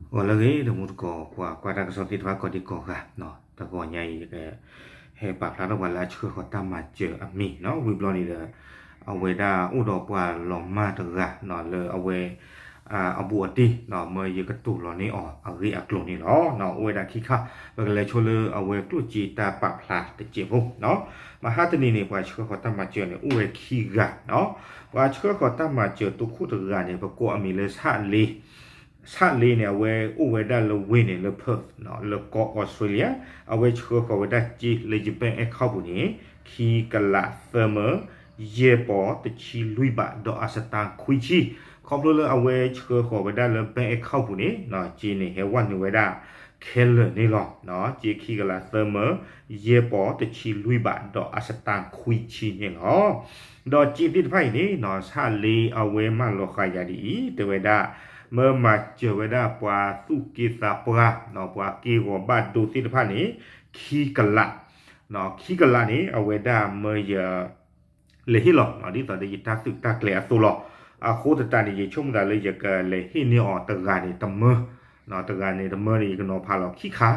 ဂီၤလၢအဂ့ၤ ဒီးမူတကိး ပှၤကွၢ်တၢ်ကစီၣ်သ့ၣ်တဖၣ်ကိးဒံကိးဂၤ, တဂီၤညါအံၤ ဟဲပာ်ဖျါထီၣ်ပှၤလၢအဆှၢဃီၤတၢ်မၤစၢၤအမံၤနီၤ, ဝံၤဘျီန့ၣ်ဒီး အဝဲဒၣ်အိၣ်ဒီးပှၤလီၤမၢ်တဂၤ လၢအဝဲ အဘူးအတံၢ် မၢယကတိၤလီၤန့ၢ်အီၤအဂ့ၢ်အကျိၤန့ၣ်လီၤ. အိၣ်ဝဲဒၣ်ခံခါ ပကလဲၤဆိလၢအဝဲကျိၣ်စ့တၢ်ပာ်ဖျါတစဲးဖိနီၤ. မဟါတနံၤန့ၣ် ပှၤဆှၢဃီၤတၢ်မၤစၢၤန့ၣ် အိၣ်ဝဲခံဂၤနီၤ. ပှၤဆှၢဃီၤတၢ်မၤစၢၤတိခိၣ်တဂၤန့ၣ် ပကိးအမံၤလၢ ဆၣ်လ့, ဆၣ်လ့န့ၣ် အဝဲအိၣ်ဝဲဒၣ်လၢဝ့ၢ်န့ၣ် လၢ Perth နီၤ လၢကီၢ် Australia, အဝဲဆှၢဃီၤဝဲဒၣ်စ့လၢယ bank account ပူၤန့ၣ် ခံကလးသၢမၢ ယဲၢ်ပီၤ တဆံလွံၢ်ဘး ဒီးအစတါခွံဆံ, ခီဖျိလၢအဝဲဆှၢဃီၤဝဲဒၣ်လၢ bank account ပူၤန့ၣ် စ့န့ၣ်ဟဲဝဲနုာ်ဝဲဒၣ်ခဲလၢာ်န့ၣ်လီၤ. စ့ခံကလးသၢမၢ ယဲၢ်ပီၤ တဆံလွံၢ်ဘး ဒီးအစတါခွံဆံန့ၣ်လီၤ. ဒီးစ့သ့ၣ်တဖၣ်အံၤန့ၣ် ဆၣ်လ့အဝဲမၢလီၤဃာ်ယၤဒ်အံၤ တဲဝဲဒၣ် မၢမၤစၢၤဝဲဒၣ်ပှၤသူၣ်က့သးပှၢ် ပှၤက့ၢ်ဂီၤဘၣ်ဒိသ့ၣ်တဖၣ်န့ၣ် ခံကလး ခံကလးန့ၣ် အဝဲဒၣ်မၢယ လဲၤဟ့ၣ်လီၤ ဒ်သိးဒီးယတၢ်သုးတၢ်ကျဲၤအသိးလီၤ. အဃိသတးန့ၣ် ယဆိကမိၣ်သးလၢယကလဲၤဟ့ၣ်န့ၢ်အီၤတဂၤန့ၣ်တမၢ, တဂၤန့ၣ်တမၢန့ၣ် ယကနီၤဖးလီၤခံခါ,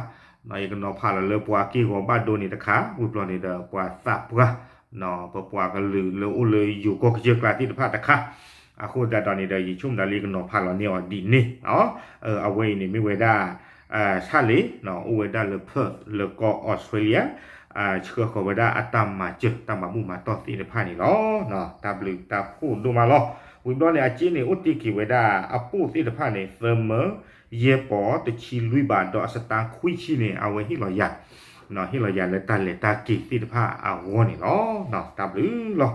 ယကနီၤဖးလီၤလၢပှၤက့ၢ်ဂီၤဘၣ်ဒိန့ၣ်တခါ, ဝံၤဘျီန့ၣ်ဒီးပှၤသးပှၢ် ပပှၤကလုာ်လၢအိၣ်လၢယိၤကီၢ်ကစၢၢ်ကျါသ့ၣ်တဖၣ်တခါ, အဃိသတးဒီးန့ၣ်ဒီး ယဆိကမိၣ်သးလၢယကနီၤဖးလီၤန့ၢ်အီၤဒ်န့ၣ်, အဝဲအံၤန့ၣ်မ့ၢ်ဝဲဒၣ် ဆၣ်လ့ အိၣ်ဝဲဒၣ်လၢ Perth လၢကီၢ် Australia, ဆှၢဃီၤဝဲဒၣ်အတၢ်မၤစၢၤတၢ်မၤဘူၣ်မၤတီၢ်သ့ၣ်တဖၣ်န့ၣ်လီၤ. တၢ်ဘျုးတၢ်ဖှိၣ်ဒိၣ်မးလီၤ. ဝံၤဘျီန့ၣ် အစ့န့ၣ်အိၣ်တ့ၢ်က့ၤဝဲဒၣ်အပိၢ်သ့ၣ်တဖၣ်န့ၣ် သၢမၢ ယဲၢ်ပီၤ တဆံလွံၢ်ဘး ဒီးအစတါခွံဆံန့ၣ် အဝဲဟ့ၣ်လီၤယၤ ဟ့ၣ်လီၤယၤလၢတၢ်လဲၤတၢ်က့ၤသ့ၣ်တဖၣ်အဂီၢ်န့ၣ်လီၤ. တၢ်ဘျုးလီၤ.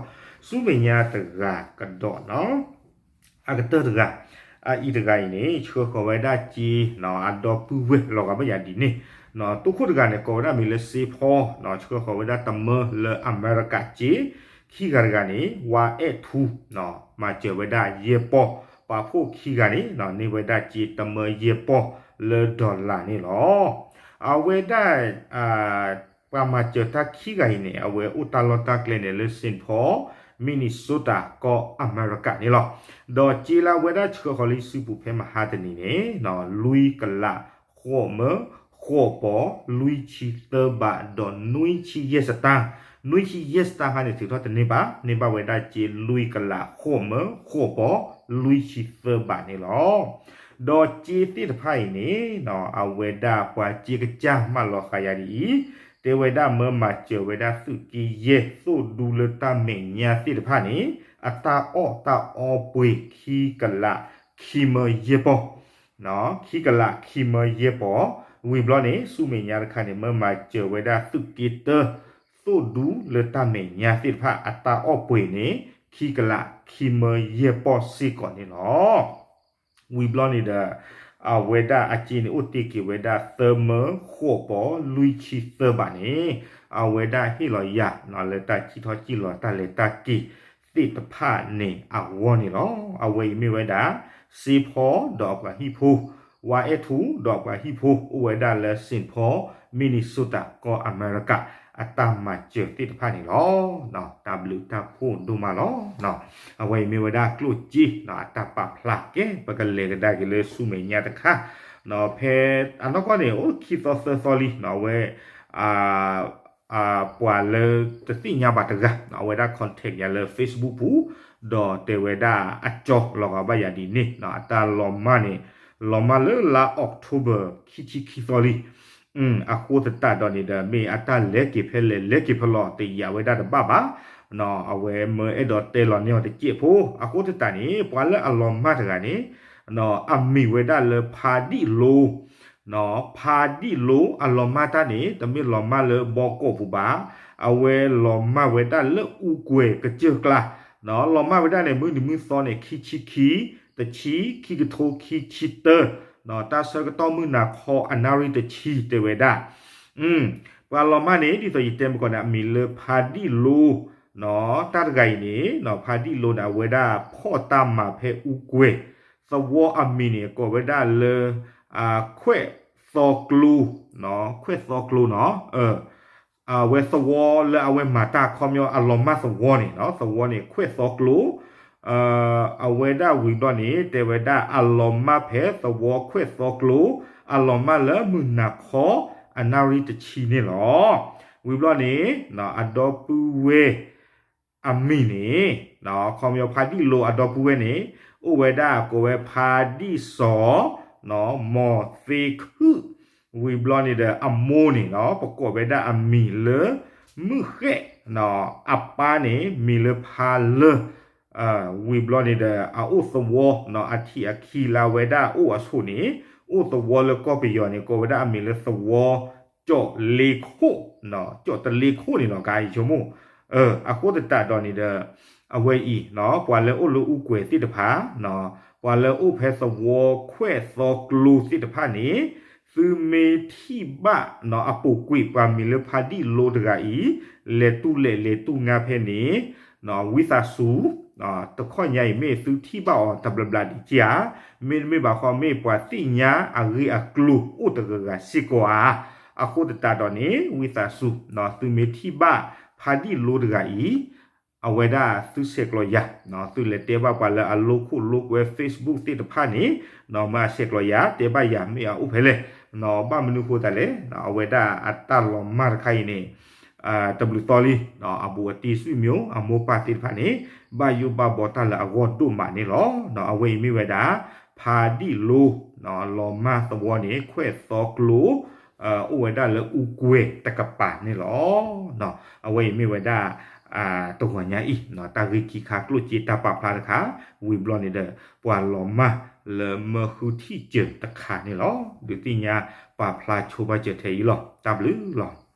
ဆူမဲာ်ညါတဂၤကဒီးနီၤ အကတၢၢ်တဂၤ, အအံၤတဂၤအံၤန့ၣ် ဆှၢဃီၤဝဲဒၣ်စ့ အဒီပုၢ်ဝဲၢ်လီၤဂာ်ဘၣ်ယၤဒ်န့ၣ်, တိခိၣ်တဂၤန့ၣ် ကိးဝဲဒၣ်မံၤလၢစ့ဖီ, ဆှၢဃီၤဝဲဒၣ်တမၢလၢအမဲရကၤစ့, ခံဂၤတဂၤန့ၣ် ဝါအဲၣ်ထူ မၤစၢၤဝဲဒၣ်ယဲၢ်ပီၢ်, ပာ်ဖှိၣ်ခံဂၤန့ၣ် န့ၢ်ဝဲဒၣ်စ့တမၢယဲၢ်ပီၢ်လၢ dollar န့ၣ်လီၤ. အဝဲဒၣ် ပှၤမၤစၢၤတၢ်ခံဂၤအံၤန့ၣ် အဝဲအိၣ်တၢ်လီၢ်တၢ်ကျဲန့ၣ်လၢ Saint Paul, Minnesota ကီၢ်အမဲရကၤန့ၣ်လီၤ. ဒီးစ့လၢအဝဲဒၣ်ဆှၢဃီၤလံစုပူၤဖဲမဟါတနံၤန့ၣ် လွံၢ်ကလး ဃိးမၢ ဃိးပီၤ လွံၢ်ဆံသၢဘး ဒီးနွံဆံယဲၢ်စတၢ်, နွံဆံယဲၢ်စတၢ်ခါန့ၣ် ထုးထီၣ်တန့ၢ်ဘၣ်, န့ၢ်ဘၣ်ဝဲဒၣ်စ့လွံၢ်ကလး ဃိးမၢ ဃိးပီၤ လွံၢ်ဆံသၢဘးန့ၣ်လီၤ. ဒီးစ့သ့ၣ်တဖၣ်အံၤန့ၣ် အဝဲဒၣ်ပှၤစ့ကစၢ်မၢလီၤဃာ်ယၤဒ်အံၤ, တဲဝဲဒၣ်မၢမၤစၢၤဝဲဒၣ်သုးက့ယဲၢ်သိၣ်ဒူလၢတၢ်မဲာ်ညါသ့ၣ်တဖၣ်န့ၣ် အတၢ်အီၣ်တၢ်အီပှ့ၤခံကလး ခံမၢယဲၢ်ပီၢ် ခံကလး ခံမၢယဲၢ်ပီၢ်, ဝံၤဘျီန့ၣ် ဆူမဲာ်ညါတခါန့ၣ် မၢမၤစၢၤဝဲဒၣ်သုးက့တၢ သိၣ်ဒူလၢတၢ်မဲာ်ညါသ့ၣ်တဖၣ် အတၢ်အီၣ်ပှ့ၤန့ၣ် ခံကလး ခံမၢယဲၢ်ပီၢ်စ့ၢ်ကီးန့ၣ်လီၤ. ဝံၤဘျီန့ၣ်ဒီး အဝဲဒၣ်အစ့န့ၣ် အိၣ်တ့ၢ်က့ၤဝဲဒၣ်သၢမၢ ဃိးပီၤ လွံၢ်ဆံသၢဘးန့ၣ် အဝဲဒၣ်ဟ့ၣ်လီၤယၤ လၢတၢ်စံၣ်ထီၣ်စံၣ်လီၤတၢ်လဲၤတၢ်က့ၤသ့ၣ်တဖၣ်န့ၣ်အဂီၢ်န့ၣ်လီၤ. အဝဲအံၤမ့ၢ်ဝဲဒၣ် စ့ဖီ ဒီးအပှၤဟံၣ်ဖိ, ဝါအဲၣ်ထူ ဒီးအပှၤဟံၣ်ဖိ အိၣ်ဝဲဒၣ်လၢ Saint Paul, Minnesota ကီၢ်အမဲရကၤ အတၢ်မၤစၢၤသ့ၣ်တဖၣ်န့ၣ်လီၤ. တၢ်ဘျုးတၢ်ဖှိၣ်ဒိၣ်မးလီၤ. အဝဲအံၤမ့ၢ်ဝဲဒၣ်ကျိၣ်စ့ အတၢ်ပာ်ဖျါကဲ ပကလဲၤကဒါက့ၤလၢဆူမဲာ်ညါတခါ, ဖဲအနီၢ်ကီၢ်န့ၣ် အိၣ်ခံသီသၢသီလံ အဝဲ ပှၤလၢတသ့ၣ်ညါဘၣ်တဂၤ အဝဲဒၣ် contact ယၤလၢ Facebook ပူၤ, ဒီးတဲဝဲဒၣ်အကၠီလီၤဂာ်ဘၣ်ယၤဒ်န့ၣ် အတၢ်လီၤမၢ်န့ၣ် လီၤမၢ်လၢလါ October ခံဆံခံသီလံ. အဃိသတးဒီးန့ၣ်ဒီး မ့ၢ်အတၢ်လဲၤက့ၤဖဲလဲၣ်လဲၤက့ၤဖဲလဲၣ် တယာ်ဝဲဒၣ်တဘၣ်ဘၣ်. အဝဲမၢအဲၣ်ဒိးတဲလီၤန့ၢ်အီၤတစဲးဖိ အဃိသတးန့ၣ် ပှၤလၢအလီၤမၢ်တဂၤန့ၣ် အမံၤဝဲဒၣ်လၢ ဖါဒံၣ်လိ ဖါဒံၣ်လိ အလီၤမၢ်တၢ်န့ၣ် တမ့ၢ်လီၤမၢ်လၢဘီကီးပူၤဘၣ်. အဝဲလီၤမၢ်ဝဲဒၣ်လၢအူကွဲၤကစၢၢ်ကျါ, လီၤမၢ်ဝဲဒၣ်န့ၣ် မုၢ်နံၤမုၢ်သီန့ၣ် ခံဆံခံ, တဆံ, ခံကထိခံဆံတၢ, တၢ်ဆၢကတီၢ်မုၢ်နၤခီအနၣ်ရံၣ်တဆံတဲဝဲဒၣ် ပှၤလီၤမၢ်န့ၣ် ဒ်သိးယတဲမ့ၢ်ကီးန့ၣ် အမံၤလၢဖါဒံၣ်လိ တၢ်တဂၤအံၤန့ၣ် ဖါဒံၣ်လိန့ၣ် အဝဲဒၣ်ဖီၣ်တၢ်မၤဖဲအူကွဲၤ, သဝီအမံၤန့ၣ် ကိးဝဲဒၣ်လၢ ခွဲၣ်သီကျိ, ခွဲၣ်သီကျိနီၤ, အဝဲသဝီလၢအဝဲမၤတၢ်ခီပညီ အလီၤမၢ်သဝီန့ၣ် သဝီန့ၣ် ခွဲၣ်သီကျိ, အဝဲဒၣ်ဝံၤဘျီန့ၣ် တဲဝဲဒၣ်အလီၤမၢ်ဖဲသဝီခွဲၣ်သီကျိ အလီၤမၢ်လၢမုၢ်နၤခီအနၣ်ရံၣ်တဆံန့ၣ်လီၤ. ဝံၤဘျီန့ၣ် အဒီပုၢ်ဝဲၢ် အမံၤန့ၣ် ခီပညီဖါဒံၣ်လိအဒီပုၢ်ဝဲၢ်န့ၣ် အိၣ်ဝဲဒၣ်ကိးဝဲဖါဒံၣ်စီၤ မီၤသ့ခုၣ် ဝံၤဘျီန့ၣ်ဒီးအမိၢ်န့ၣ် ပကိးဝဲဒၣ်အမံၤလၢ မုၢ်ဃဲၣ် အပၢ်န့ၣ် မံၤလၢဖါလၢၢ် ဝံၤဘျီန့ၣ်ဒီး အအိၣ်သဝီ အထံးအခံလၢအဝဲဒၣ်အိၣ်အဆိးန့ၣ် အိၣ်သဝီလၢကီၢ်ပယီၤန့ၣ် ကိးဝဲဒၣ်အမံၤလၢသဝီ ကၠီၣ်လ့ခိၣ် ကၠီၣ်တလ့ခိၣ်န့ၣ်လီၤ ကါယဆိကမိၣ် အဃိသတးဒီးန့ၣ်ဒီး အဝဲအံၤ ပှၤလၢအိၣ်လၢအူကွဲၤသ့ၣ်တဖၣ် ပှၤလၢအိၣ်ဖဲသဝီခွဲၣ်သီကျိသ့ၣ်တဖၣ်န့ၣ် သုမ့ၢ်ထံၣ်ဘၣ် အပူၤကွံာ်ပှၤမံၤလၢဖါဒံၣ်လိတဂၤအံၤ လဲၤတူၢ်လဲၣ်လဲၤတူၢ်ငါဖဲန့ၣ် ဝံသးစူၤ တခီညါအံၤမ့ၢ်သုထံၣ်ဘၣ်အီၤတဘျီဘျီဒံးဧါ, မ့တမ့ၢ်ဘၣ်ဃီ မ့ၢ်ပှၤသ့ၣ်ညါအဂ့ၢ်အကျိၤအိၣ်တဂၤဂၤစ့ၢ်ကီးဧါ. အဃိသတးဒီးန့ၣ် ဝံသးစူၤ သုမ့ၢ်ထံၣ်ဘၣ်ဖါဒံၣ်လိတဂၤအံၤ အဝဲဒၣ်သုဆဲးကျိးယၤ, သုလဲၤတဲဘၣ်ပှၤလၢအလိခိၣ်လိကွဲ Facebook သ့ၣ်တဖၣ်န့ၣ် မ့ၢ်အဆဲးကျိးယၤ တဲဘၣ်ယၤမ့ၢ်အအိၣ်ဖဲလဲၣ်. ဘၣ်မနုၤဃိသတးလဲၣ်, အဝဲဒၣ်အတၢ်လီၤမၢ်တခါအံၤန့ၣ် တဘျုးသီလံ, အဘူးအတံၢ် ဆွေမျိုး အမိၢ်ပၢ်သ့ၣ်တဖၣ်န့ၣ် ဘၣ်ယိၣ်ဘၣ်ဘီတၢ်လၢအဂီၢ်ဒိၣ်မးန့ၣ်လီၤ. အဝဲအံၤမ့ၢ်ဝဲဒၣ် ဖါဒံၣ်လိ လီၤမၢ်သဝီန့ၣ် ခွဲးသီကျိ အိၣ်ဝဲဒၣ်လၢအူကွဲၤတကပၤန့ၣ်လီၤ. အဝဲအံၤမ့ၢ်ဝဲဒၣ် တဂီၤညါအံၤ တၢ်ဂ့ၢ်ခံခါကျိၣ်စ့တၢ်ပာ်ဖျါတခါ, ဝံၤဘျီန့ၣ်ဒီး ပှၤလီၤမၢ်လၢမၢဃုထံၣ်စၢၤတခါန့ၣ်လီၤ. ဒုးသ့ၣ်ညါပာ်ဖျါဆိဘၣ်စၢၤထဲအံၤလီၤ. တၢ်ဘျုးလီၤ.